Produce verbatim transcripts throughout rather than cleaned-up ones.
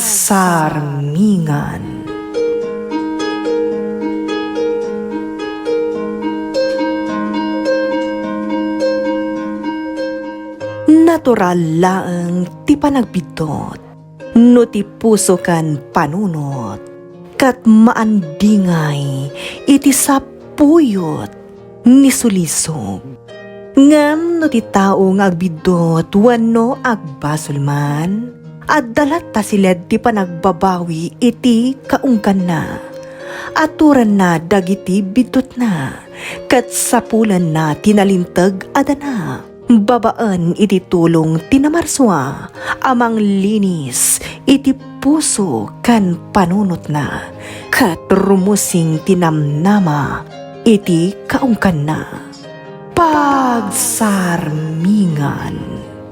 Pagsarmingan. Natural laeng ti panagbiddut no ti puso ken panunot ket maandingay iti sapuyot ni sulisog. Ngem no ti tao nga agbiddut wenno agbasol man, adda latta siled ti panagbabawi iti kaungganna. Aturanna dagiti biddutna, ket sapulanna ti nalinteg a dana. Babaen iti tulong ti namarsua a manglinis iti puso ken panunotna, ket rumusing ti namnama iti kaungganna. Pagsarmingan.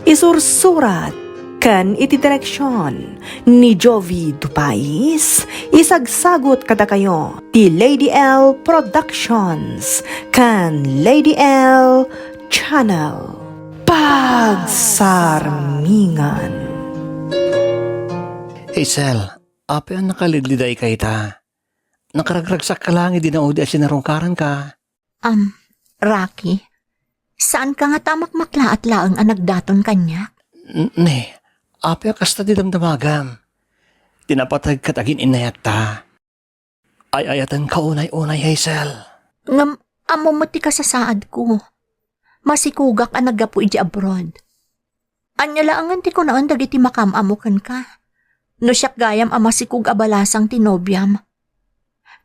Isursurat ken iti direksion ni Jovi Dupais, isagsagut kadakayo ti Lady L Productions ken Lady L Channel. Pagsarmingan. Hazel, apay a nakaligliday ka ita? Nakaragragsak ka lang idi naudi a sinarungkaranka. Am, Rocky, saan ka ngata a makmaklaat laeng a nagdaton kaniak? N-, ne, apay a kasta ti damdamagam? Ti napateg ket agin-innayatta. Ay-ayatenka unay-unay, Hazel. Ngem ammo met ti kasasaadko. Masikogak a naggapu idiay abroad. Ania laengen ti kunaen dagiti makaam-ammo kenka? No siak gayam a masikog a balasang ti nobiam,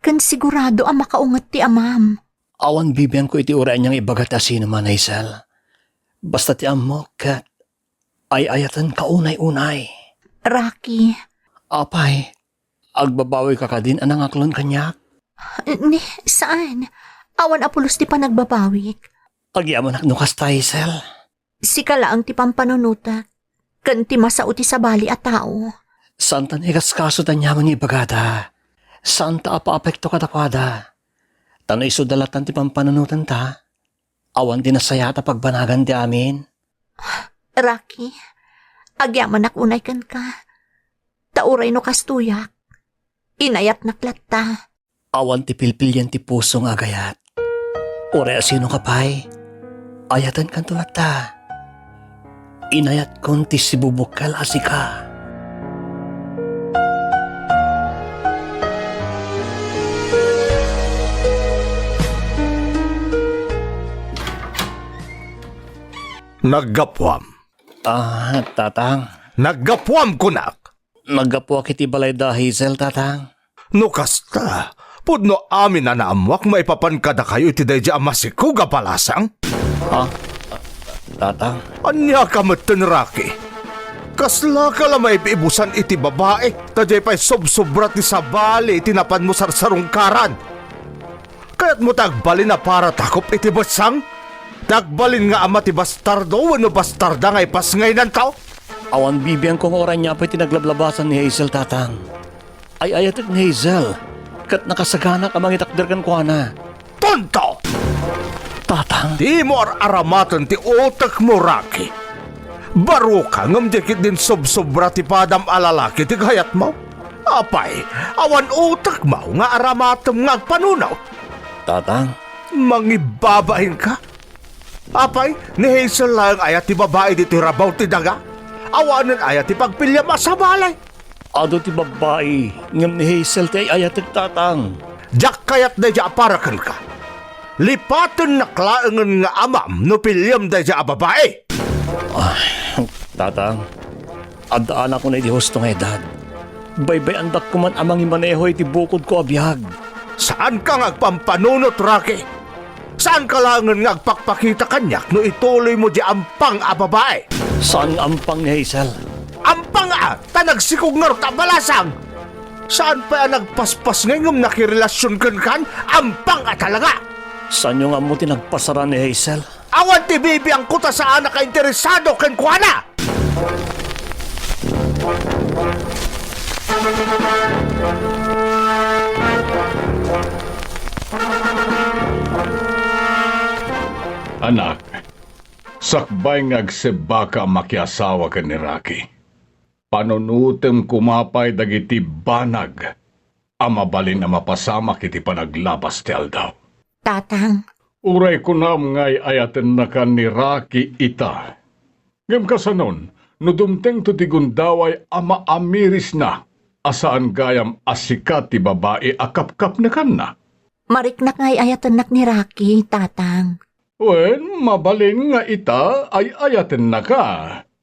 ken sigurado a makaunget ti amam. Awan bibiangko iti uray ania nga ibaga ti asinoman, Hazel. Basta ti ammok ket ay-ayatenka unay-unay. Rocky. Apay, agbabawika kadin a nangaklon kaniak? Ni, saan. Awan a pulos ti panagbabawik. Agyamanak no kasta, Hazel. Sika laeng ti pampanunotek, ken ti masao ti sabali a tao. Saanta nga ikaskaso ti aniaman nga ibagada. Saanta a paapekto kadakuada. Ta no isuda latta ti pampanunotenta, awan ti nasayaat a pagbanagan ti amin. Rocky, agyamanak unay kenka. Ta uray no kastoyak, inayatnak latta. Awan ti pilpilian ti puso nga agayat. Uray asinoka pay, ayatenkanto latta. Inayatkon ti sibubukkel a sika. Naggapuam. Ah, Tatang. Naggapuam, kunak. Naggapuak iti balay da Hazel, Tatang. No kasta, pudno amin a naammoak maipapan kadakayo iti daydi a masikog a balasang. Ah, Tatang. Ania ka metten, Rocky? Kaslaka la maib-ibusan iti babai, ta diay pay sobsobra ti sabali iti napanmo sarsarungkaran. Kayatmo ti agbalin a paratakop iti bessang? Ti agbalin nga ama ti bastardo wenno bastarda nga ipasngaynanto? Awan bibiangko nga uray ania pay ti naglablabasan ni Hazel, Tatang. Ay-ayatek ni Hazel, ket nakasaganak a mangitakder kenkuana. Tonto! Tatang. Dimo ar-aramaten ti utekmo, Rocky. Baroka ngem di ketdin sobsobra ti padam a lalaki ti kayatmo. Apay, awan utekmo nga aramatem nga agpanunot? Tatang. Mangibabainka? Apay, ni Hazel laeng aya ti babai ditoy rabaw ti daga? Awanen aya ti pagpiliam a sabali? Adu ti babai, ngem ni Hazel ti ay-ayatek, Tatang. Diak kayat daydi a para kenka. Lipatennak laengen nga amam no piliam daydi a babai. Ah, Tatang, addaanak unay di husto nga edad. Baybay-andak koman a mangimaneho iti bukodko a biag. Saanka nga agpampanunot, Rocky. Saanka laengen nga agpakpakita kaniak no ituloymo di ampang a babai. Saan nga ampang ni Hazel? Ampang a ta nagsikog ngarud a balasang. Saan pay a nagpaspas ngay ngem nakirelasion kenkan, ampang a talaga. Saanyo nga ammo ti nagpasara ni Hazel? Awan ti bibiangko ta saanak a interesado kenkuana. Anak, sakbay nga agsebbaka a makiasawa ken ni Rocky, Panunotem koma pay dagiti banag a mabalin a mapasamak iti panaglabas ti aldaw. Tatang. Uray kunam nga ay-ayatennakan ni Rocky ita. Ngem kasanon, no dumtengto ti gundaway a maamirisna a saan gayam a sika ti babai a kapkapnekanna? Mariknak nga ay-ayatennak ni Rocky, Tatang. Wen, mabalin nga ita ay-ayatennaka.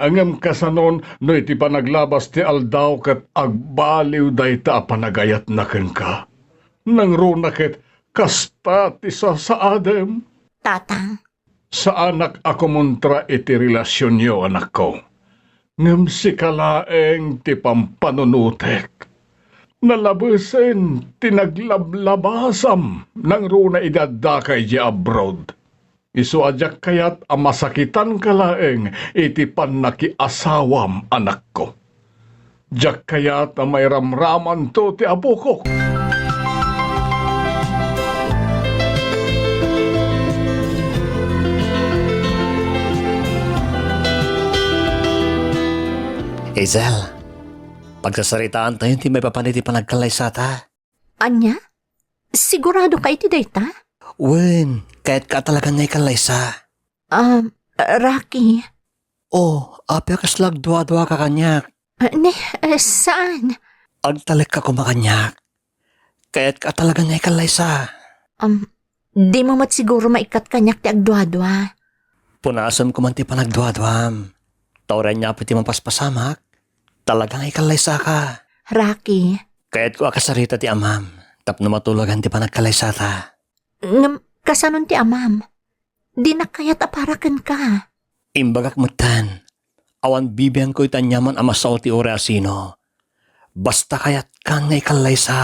Ngem kasanon no iti panaglabas ti aldaw ket agbaliw dayta a panagayatna kenka? Nangruna ket kasta ti sasaadem. Tatang. Saanak a kumontra iti relasionyo, anakko. Ngem sika laeng ti pampanunotek. Nalabesen ti naglablabasam nangruna idi addaka idiay abroad. Isu a diak kayat a masakitanka laeng iti pannakiasawam, anakko. Diak kayat a mairamramanto ti apokok. Hazel, pagsasaritaantayon ti maipapan iti panagkallaysata. Ania? Sigurado ka iti dayta? Wen, kayatka a talagan nga ikallaysa. Ah, Rocky. Oh, apay a kasla agduaduaka kaniak? Ah, ne, eh, saan? Agtalekka koma kaniak. Kayatka a talagan nga ikallaysa. Um, dimo met siguro maikkat kaniak ti agduadua. Punasem koman ti panagduaduam. Ta uray ania pay ti mapaspasamak, talaga nga ikallaysaka. Rocky. Kayatko a kasarita ti amam tapno matulagan ti panagkallaysata. Ngem, kasanon ti amam? Dinak kayat a para kenka. Imbagak metten, awan bibiangko iti aniaman a masao ti uray a sino. Basta kayatkan nga ikallaysa.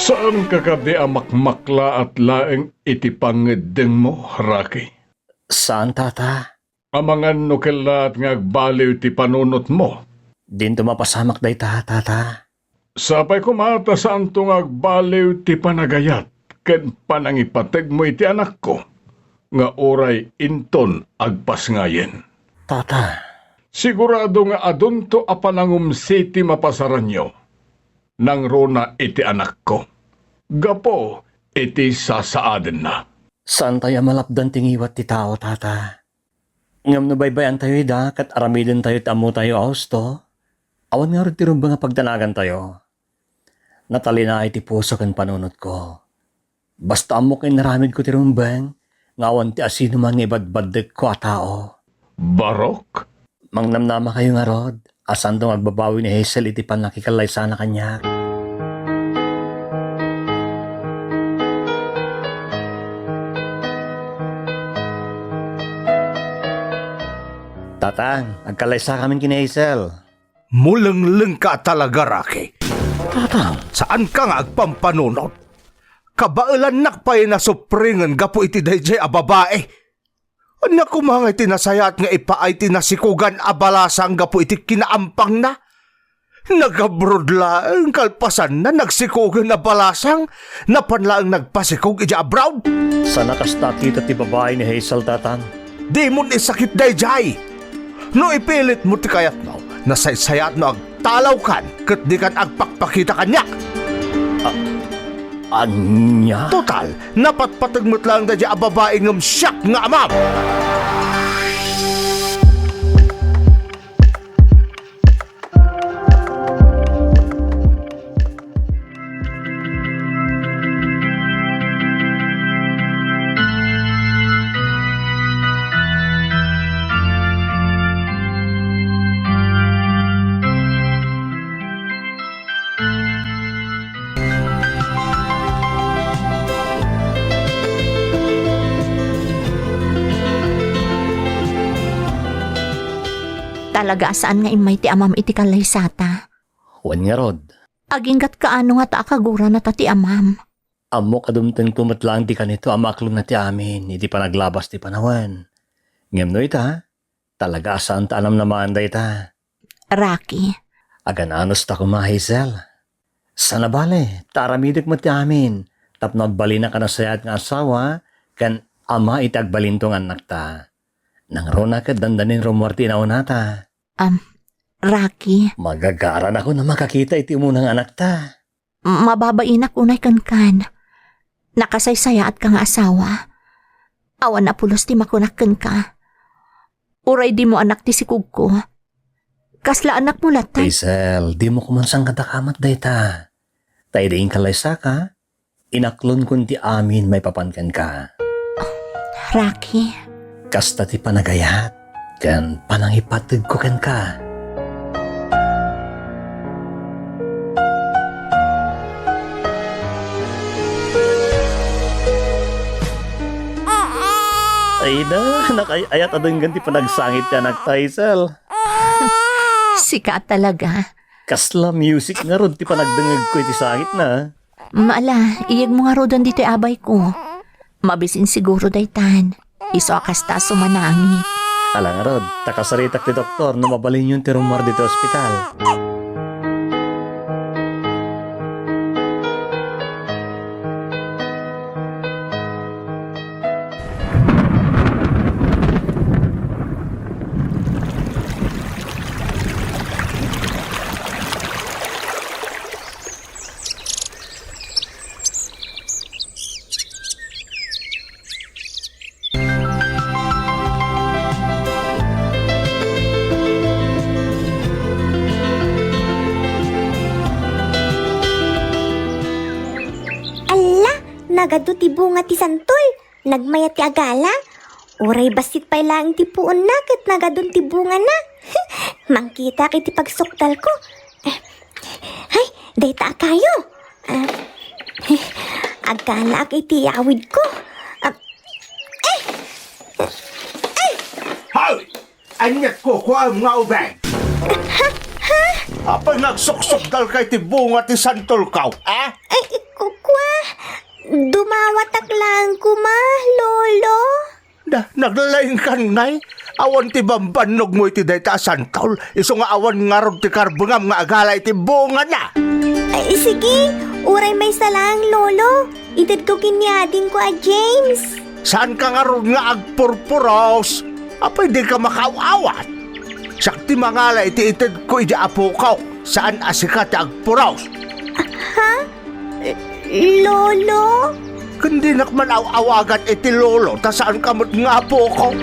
Saanka kadi a makmaklaat laeng iti pangngeddengmo, Rocky? Saan, Tata. Amangan no kellaat nga agbaliw ti panunotmo. Dinto mapasamak dayta, Tata. Sapay koma ta saanto nga agbaliw ti panagayat ken panangipategmo iti anakko nga uray inton agpasngayen. Tata. Sigurado nga adunto a panangumsi ti mapasaranyo nangruna iti anakko gapu iti sasaadenna. Saantayo a malapdan ti ngiwat ti tao, Tata. Ngem no baybay-antayo ida ket aramidentayo ti ammotayo a husto, awan ngarud ti rumbeng a pagdanagantayo. Natalinaay ti puso ken panunotko. Basta ammok nga inaramidko ti rumbeng nga awan ti asinoman nga ibadbaddekko a tao. Barok? Mangnamnamakayo ngarud a saanto nga agbabawi ni Hazel iti pannakikallaysana kaniak. Tatang, agkallaysakamin ken ni Hazel. Mulenglengka a talaga, Rocky. Tatang. Saanka nga agpampanunot. Kabaelannak pay nasuprengen gapu iti daydiay a babai. Ania koma ngay ti nasayaat nga ipaay ti nasikogan a balasang gapu iti kinaampangna? Nag-abroad laeng kalpasanna, nagsikogen a balasang, napan laeng nagpasikog idiay abroad. Saan a kasta a kita ti babai ni Hazel, Tatang? Dimon isakit daydiay! No ipilitmo ti kayatmo, nasaysayaat no agtalawkan ket dikan agpakpakita kaniak. A-, ania? Total, napatpateg met laeng daydiay a babai ngem siak nga amam. Talaga a saan nga immay ti amam iti kallaysata. Wen ngarud, Aginggatka ano ngata a kagurana ta ti amam. Ammok a dumtengto met laeng ti kanito a maaklonna ti amin iti panaglabas ti panawen. Ngem no ita, talaga a saanta a namnamaen dayta. Rocky. Agan-anos ta koma, Hazel. Saan a bale, ta aramidek met ti amin, tapno agbalinak a nasayaat nga asawa ken ama iti agbalinto nga annakta. Nangruna ket dandanin rummuar ti inaunata. Am, Rocky. Magagaranakon a makakita iti umuna nga anakta. Mababainak unay kenkan. Nakasaysayaatka nga asawa. Awan a pulos ti makunak kenka. Uray dimo annak ti sikugko. Kasla annakmo latta. Hazel, dimo koma sangkatakamat dayta. Ta idi inka laysaka, inaklonko ti amin maipapan kenka. Rocky. Kasta ti panagayat ken panangipategko kenka. Ay na, nakay-ayat a denggen ti panagsangit ti anakta, Hazel. Sika talaga. Kasla music ngarud ti panagdengngegko iti sangitna. Ala, iyegmo ngaruden ditoy abayko. Mabisin siguro daytan. Isu a kasta a sumanangit. Ala ngarud, ta kasaritak ti doktor no mabalinyon ti rummuar ditoy ospital. Alla, nagadu ti bunga ti santol. Nagmayat ti agala. Uray bassit pay laeng ti puonna ket nagadun ti bungana. Mangkitak iti pagsuktalko. Ay, dayta a kayo. Ah, agkalaak iti awidko. Ah, eh! Eh! Hoy! Ania't kukuam nga ubing? Ha? Ha? Apay nga agsuksukdalka iti bunga ti santolko, a? Ay, kukua. Dumawatak laeng koma, Lolo. Da, naglalaingkan ngay. Awan ti bambannogmo iti dayta a santol, isu nga awan ngarud ti karbengam nga agala iti bungana. Ay, sige, uray maysa laeng, Lolo. Itedko ken ni adingko a James. Saanka ngarud nga agpurpuros? Apay dika makaaw-awat? Siak ti mangala iti itedko iti apoko. Saan a sika ti agpuros. Ha? Lolo? Ken dinak man aw-awagan iti lolo, ta saanka met nga apoko.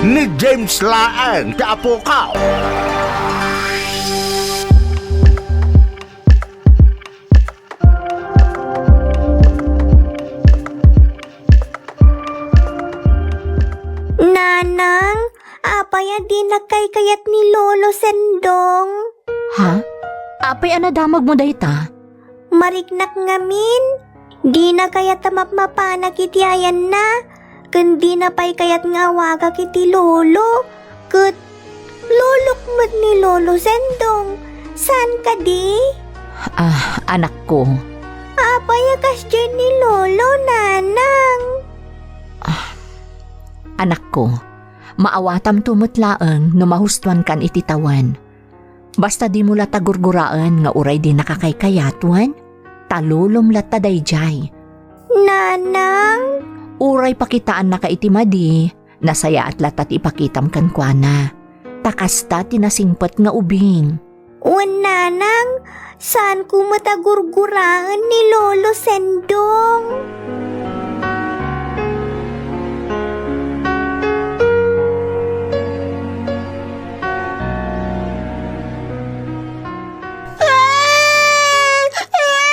Ni James laeng ti apoko. Nanang, apay a dinak kaykayat ni Lolo Sendong? Ha? Apay a nadamagmo dayta? Mariknak ngamin. Dina kayat a mapmapanak iti ayanna, ken dina pay kayat nga awagak iti lolo, ket lolok met ni Lolo Sendong. Saan kadi? Ah, anakko. Apay a kasdiay ni Lolo, Nanang? Ah, anakko, maawatamto met laeng no mahustoankan iti tawen. Basta dimo latta gurguraen nga uray dinaka kaykayat wen, ta lolom latta daydiay. Nanang? Uray pakitaannaka iti madi, nasayaat latta ti ipakitam kenkuana. Ta kasta ti nasingpet nga ubing. Wen, Nanang, saanko met a gurguraen ni Lolo Sendong.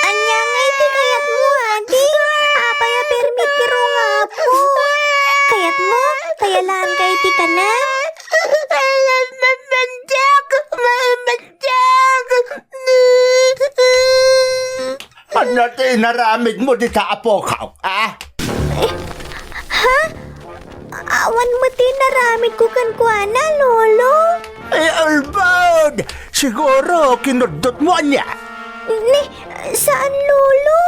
Ania ngay ti kayatmo, Adi? Apay a permi ti rungapmo? Kayatmo, tayalaanka iti kanem? Diak! Diak! Ania ti inaramidmo dita, apok, a? Ha? Awan met ti inaramidko kenkuana, Lolo. Ay, ulbod! Siguro, kinuddotmo ania? Ni, saan, Lolo.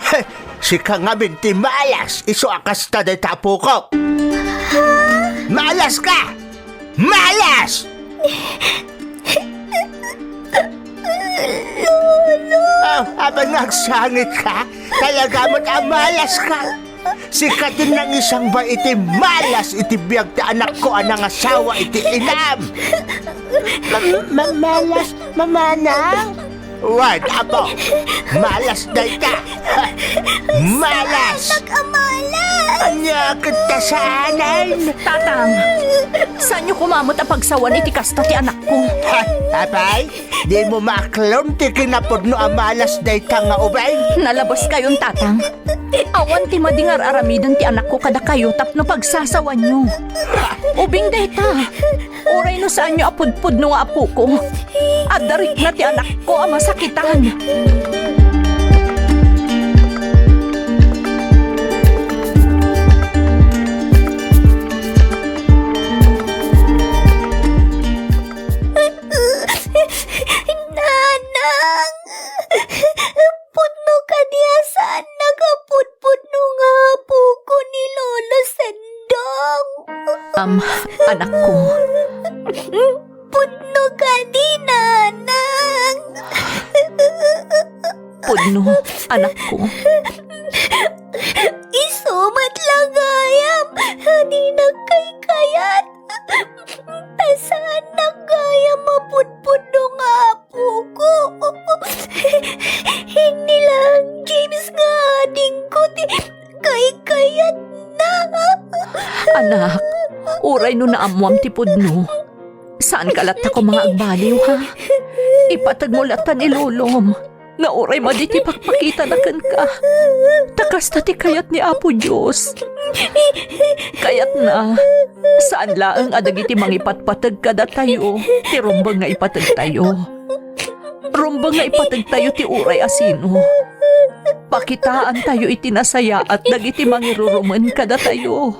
Heh, sika ngamin ti malas, isu a kasta dayta apokok. Ha? Malas ka! Malas! Lolo! Ah, aban nga agsangit ka, talaga met a malas ka. Sika ti nangisangba iti malas iti biag ti anakko a nangasawa iti inam. Ma-, ma-, malas, Mamanang? Wen, apo, malas dayta. Malas! Saanak a malas! Ania ket ta saanen? Tatang, saanyo koma met a pagsawan iti kasta ti anakko? Ha, apay, dimo maaklon ti kinapudno a malas dayta nga ubing? Nalabaskayon, Tatang. Awan ti madi nga ar-aramiden ti anakko kadakayo tapno pagsasawanyo. Ubing dayta. Uray no saanyo a pudpudno nga apoko, adda rikna ti anakko a masakitan. Nanang! Pudno kadi a saannak a pudpudno nga apoko ni Lolo Sendong? Am, anakko. Pudno kadi, Nanang? Pudno, anakko. Isu met la gayam a dinak kaykayat. Ta saannak gayam a pudpudno nga apoko. Innilaang James nga adingko ti kaykayatna. Anak, uray no naammoam ti pudno, saanka latta koma nga agbaliw, ha? Ipateg mo latta ni lolom. Nga uray madi ti pakpakitana kenka, ta kasta ti kayat ni Apo Dios. Kayatna, saan laeng a dagiti mangipatpateg kadatayo ti rumbeng nga ipategtayo. Rumbeng nga ipategtayo ti uray a sino. Pakitaantayo iti nasayaat dagiti mangirurumen kadatayo.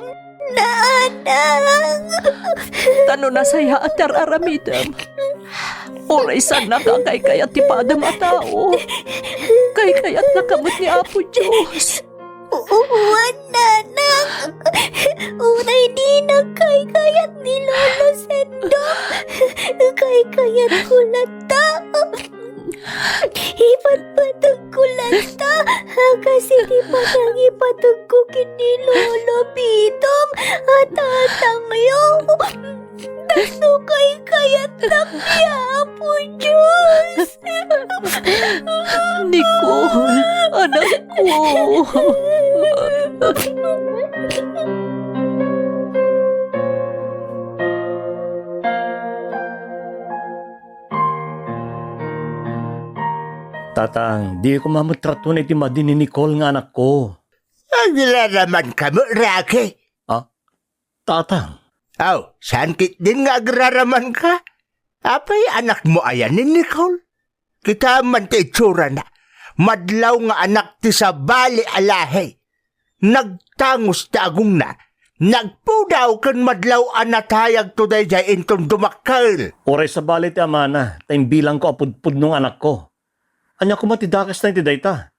Nanang! Ta no nasayaat ti ar-aramidem, uray saannak a kaykayat ti padem a tao, kaykayatnaka met ni Apo Dios. Wen, Nanang. Uray dinak kaykayat ni Lolo Sendong, kaykayatko latta. Ipatpategko latta a kas iti panangipategko ken ni Lolo Bidong a tatangyo. Tapno kaykayatnak ni Apo Dios. Nicole, anakko. Tatang, di koma met tratuon iti madi ni Nicole nga anakko. Agraramanka met, Rocky? Ah, Tatang. Aw, saan ketdin nga agraramanka? Apay, anakmo aya ni Nicole? Kitaem man ti itsurana. Madlaw nga anak ti sabali a lahi. Nagtangus ti agongna. Nagpudaw ken madlaw a natayagto daydiay inton dumakkel. Uray sabali ti amana, ta imbilangko a pudpudno nga anakko. Ania koma ti dakesna iti dayta?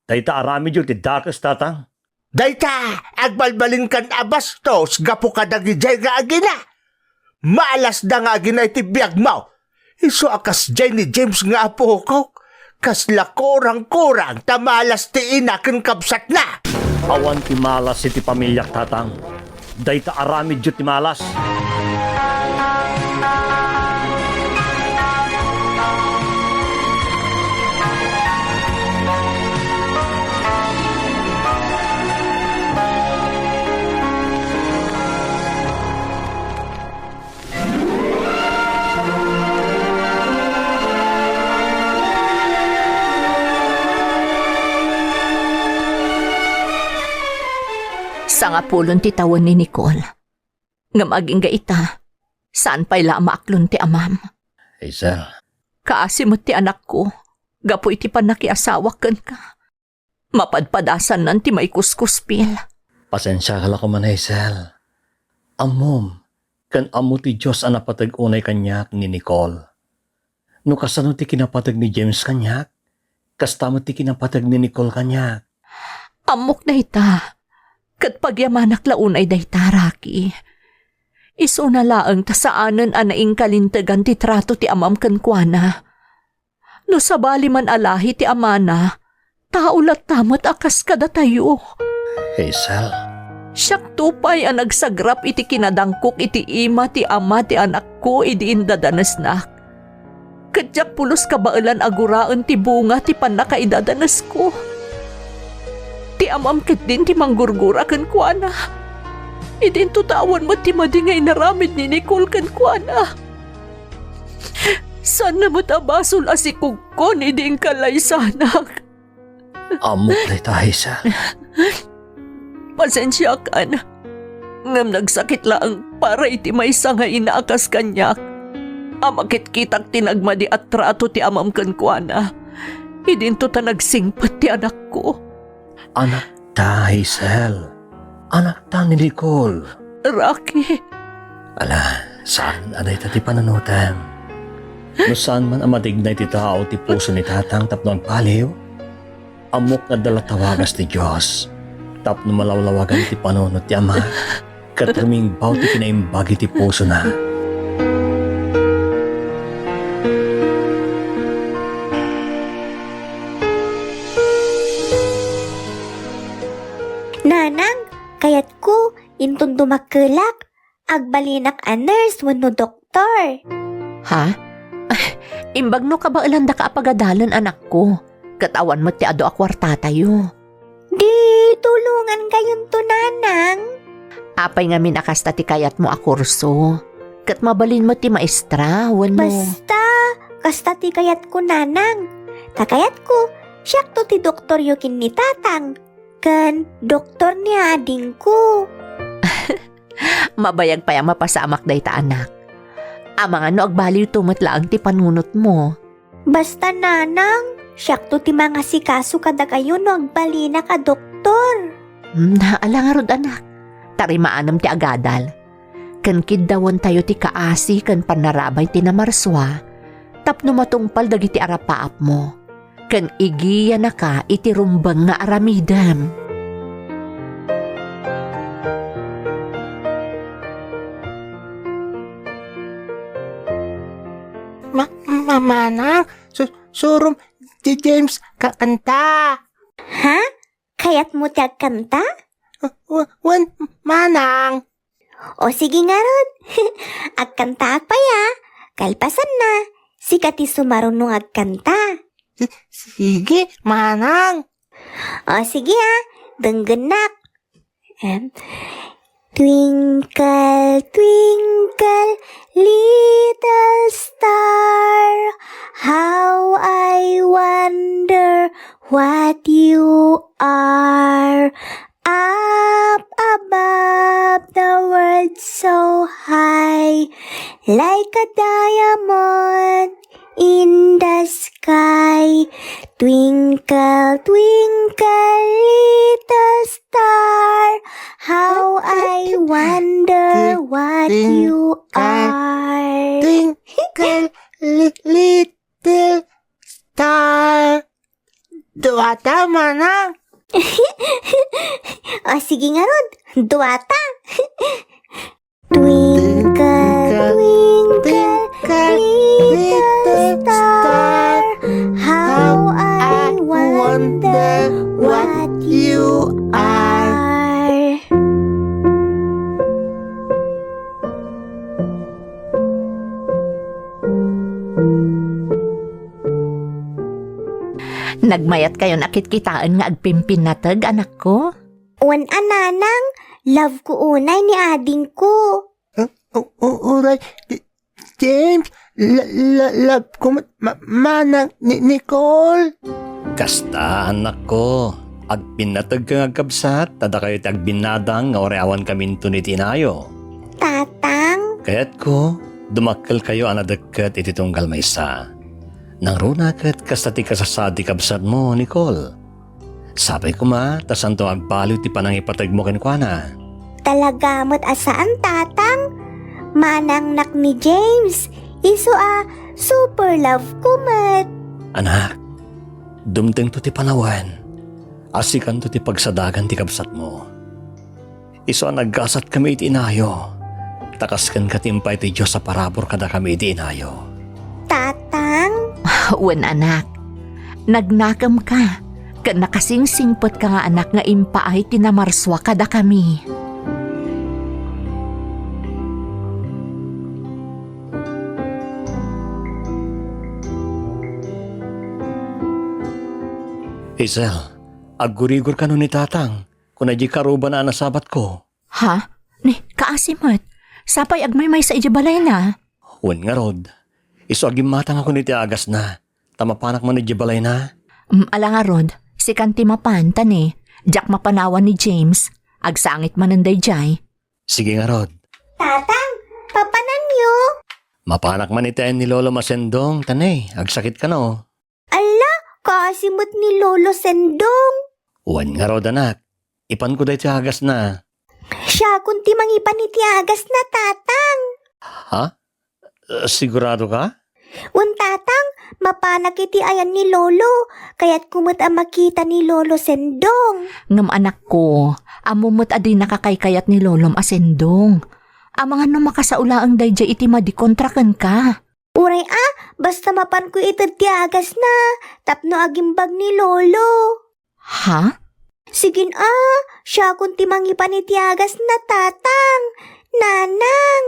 Dayta aramidyo ti dakes, Tatang. Dayta, agbalbalinkan a bastos gapu kadagidiay nga agina. Maalasda nga agina iti biagmo. Isu a kasdiay ni James nga apokok. Kasla kurang-kurang ta malas ti ina ken kabsatna. Awan ti malas iti pamiliak, Tatang. Dayta aramidyo ti malas. Sangapulon ti tawen ni Nicole. Ngem agingga ita, saan pay la a maaklon ti amam. Hazel. Kaasi met ti anakko, gapu iti pannakiasawak kenka. Mapadpadasannan ti maikuskuspil. Pasensiaka la koman, Hazel. Ammom, ken ammo ti Dios a napateg unay kaniak ni Nicole. No kasano ti kinapateg ni James kaniak, Kasta met ti kinapateg ni Nicole kaniak. Ammok dayta, ket pagyamanak la unay dayta, Rocky. Isuna laeng ta saanen a naingkalintegan ti trato ti amam kenkuana. No sabali man a lahi ti amana, tao latta met a kas kadatayo. Hazel. Siakto pay a nagsagrap iti kinadangkok iti ima ti ama ti anakko idi indadanesnak. Ket diak pulos kabaelan a guraen ti bunga ti pannakaidadanesko. Ti amam ketdin ti manggurgura kenkuana. Idinto ta awan met ti madi nga inaramid ni Nicole kenkuana. Saanna met a basol a sikugkon idi inkalaysanak. Ammok dayta, Hazel. Pasensiakan. Ngem nagsakit laeng para iti maysa nga ina a kas kaniak a makitkitak ti nagmadi a trato ti amam kenkuana. Idinto ta nagsingpet ti anakko. Anakta, Hazel. Anakta ni Nicole. Rocky. Ala, saan a dayta ti panunotem. No saan man a matignay ti tao ti puso ni Tatang tapno agbaliw, ammok nga adda la tawagas ti Dios tapno malawlawagan ti panunot ti ama ket rumingbaw ti kinaimbag iti pusona. Nanang, kayatko, inton dumakkelak, agbalinak a nurse wenno doktor. Ha? Imbag no kabaelandaka a pagadalen, anakko, ket awan met ti adu a kuartatayo. Di tulongangayonto, Nanang. Apay ngamin a kasta ti kayatmo a kurso? Ket mabalin met ti maestra, wenno? Basta, kasta ti kayatko, Nanang. Ta kayatko, siakto ti doktoryo ken ni Tatang, ken doktor ni adingko. Mabayag pay a mapasamak dayta, anak. Amangan no agbaliwto met laeng ti panunotmo. Basta, Nanang, siakto ti mangasikaso kadakayo no agbalinak a doktor. Hmm, ala ngarud, anak. Tarimaanem ti agadal. Ken kiddawentayo ti kaasi ken pannarabay ti namarsua tapno matungpal dagiti arapaapmo. Ken igiyanaka iti rumbeng nga aramidem. Ma-, ma-, manang, su-, surom ti James ka-, kanta. Ha? Kayatmo ti agkanta? W-, wen, manang. O sige ngarud. Agkantaak pay a. Kalpasanna, sika ti sumaruno nga agkanta. Si-, sige, manang. O sige a, denggennak. Em, Twinkle, twinkle, little star, how I wonder what you are. Up above the world so high, like a diamond in the sky. Twinkle, twinkle, little star, how I wonder what you are. Twinkle, li-, little star. Duata, manang. O, sige ngarud. Duata. Twinkle, twinkle, little star, how I wonder what you are. Nagmayatkayon a kitkitaen nga agpimpinnateg, anakko? Wen a, nanang, love ko unay ni adingko. Eh, u-, u-, uray, J-, James, la-, la-, love ko met ma-, manang ni Nicole. Kasta, anakko, agpinnategka nga agkabsat, ta dakayo ti agbinnadang nga uray awan kaminton iti inayo. Tatang? Kayatko, dumakkelkayo a nadekket iti tunggal maysa. Nangruna ket kasta ti kasasadi kabsatmo, Nicole. Sapay koma ta saanto nga agbaliw ti panangipategmo kenkuana. Talaga met a saan, Tatang. Manangnak ni James, isu a super love ko met. Anak, Dumtengto ti panawen a sikanto ti pagsadagan ti kabsatmo. Isu a naggasatkami iti inayo, ta kas kenka ti impay ti Dios a parabur kadakami iti inayo. Tatang? Wen, anak. Nagnakemka, ken nakasingsingpetka nga anak nga impaay ti namarsua kadakami. Hazel, aggurigor kano ni Tatang, kuna diay karubana a nasabatko. Ha? Ni, kaasi met. Sapay agmaymaysa idiay balayna? Wen ngarud, isu a gimmatangakon iti agasna, ta mapanak man idiay balayna. Mm, ala ngarud, sikan ti mapan, ta ni, diak mapanawan ni James. Agsangit manen daydiay. Sige ngarud. Tatang, papananyo? Mapanak man iti ayan ni Lolo a sendong, ta ni, agsakit kano. Alla, kaasi met ni Lolo Sendong. Wen ngarud, anak. Ipanko daytoy agasna. Siakon ti mangipan iti agasna, Tatang. Ha? Eh, sigurado ka? Wen, Tatang, mapanak iti ayan ni Lolo. Kayatko met a makita ni Lolo Sendong. Ngem, anakko, ammom met a dinaka kaykayat ni Lolom a Sendong. Amangan no makasao laeng daydiay iti madi kontra kenka. Uray a, basta mapanko ited ti agasna, tapno agimbag ni Lolo. Ha? Sige a, siakon ti mangipan iti agasna, Tatang, Nanang.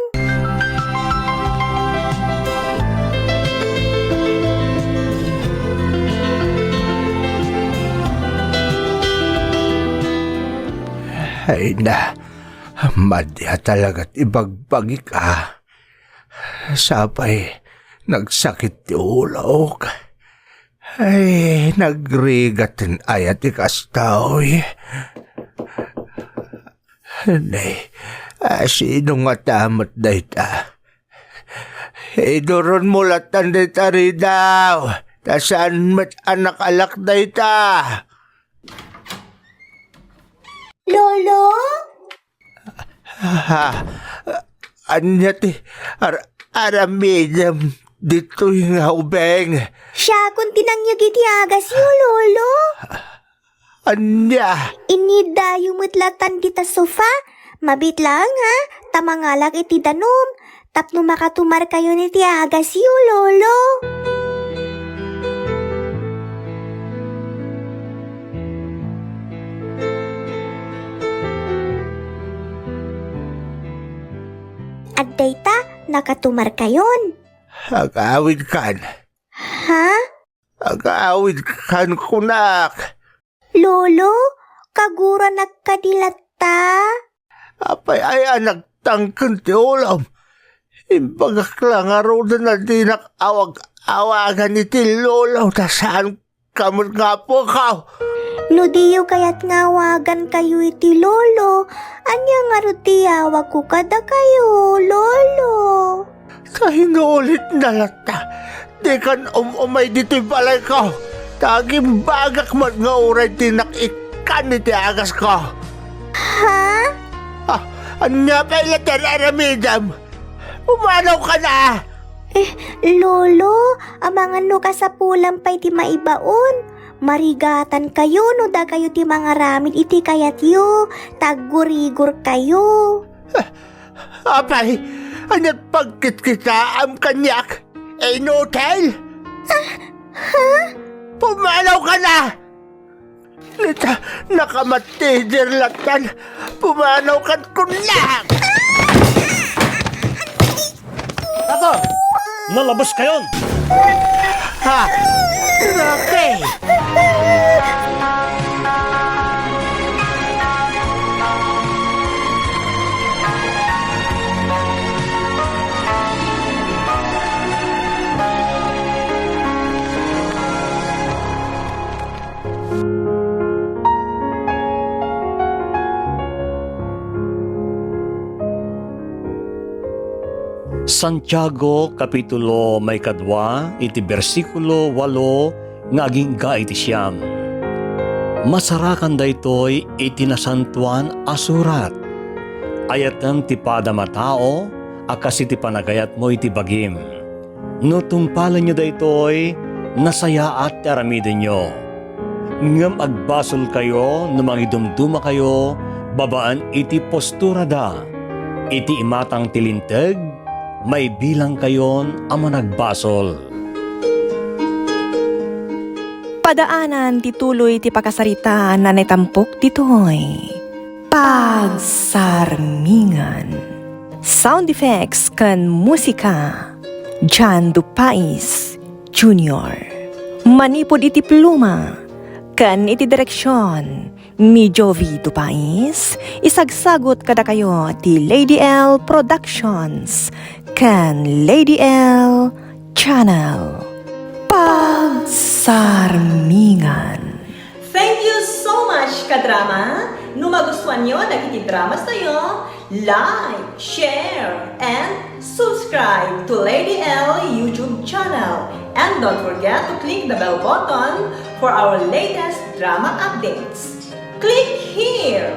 Ay na, madi a talagat ibagbagik a. Sapay, nagsakit ti ulok. Ay, nagrigat ti aya ti kastoy. Nay, a, sino ngata met dayta? Iduronmo latan dayta, Ridaw, ta saan met a nakalak dayta. Lolo? Ha? Ania ti ar-, aramidem ditoy nga ubing? Siakon ti nangyeg iti agasyo, Lolo. Ania? Iniddayo met latan dita sofa. Mabiit laeng, ha, ta mangalak iti danum tapno makatumarkayon iti agasyo, Lolo. Agdayta, nakatumarkayon. Agawidkan. Ha? Agawidkan kunak. Lolo, kaguranak kadi latta? Apay aya a nagtangken ti ulom? Imbagak la ngaruden a dinak awag-awagan iti lolo ta saanka met nga apokaw. No diyo kayat nga awagankayo iti lolo, ania ngarud ti yawagko kadakayo, Lolo? Ta inulit na latta, dikan um-umay ditoy balayko, ta agimbagak met nga uray dinak ikkan iti agasko. Ha? Ah, ania pay la ti ar-aramidem? Pumanawka na! Eh, Lolo, amangan no kasapulan pay ti maibaon. Marigatankayo no dakayo ti mangaramid iti kayatyo, ta aggurigorkayo. Apay, ania ti pagkitkitaam kaniak? Inutil? Ah, ha? Pumanawka na! Nita, nakamatider latan. Pumanawkan kunak! Tato! Nalabaskayon! Ha? Rocky! Santiago, kapitulo maikadua, iti bersikulo walo nga agingga iti siam. Masarakan daytoy iti Nasantoan a Surat. Ayatem ti padam a tao a kas iti panagayatmo iti bagim. No tungpalenyo daytoy, nasayaat ti aramidenyo. Ngem agbasolkayo no mangidumdumakayo babaen iti posturada. Iti imatang ti Linteg, maibilangkayon a managbasol. Padaanan ti tuloy ti pakasaritaan a naitampok ditoy Pagsarmingan. Sound effects ken musika, John Dupais Junior. Manipud iti pluma ken iti direksion ni Jovi Dupais, isagsagut kadakayo ti Lady L Productions ken Lady L Channel. Pagsarmingan. Thank you so much, kadrama! No magustuanyo dagiti dramas tayo, like, share, and subscribe to Lady L YouTube channel. And don't forget to click the bell button for our latest drama updates. Click here!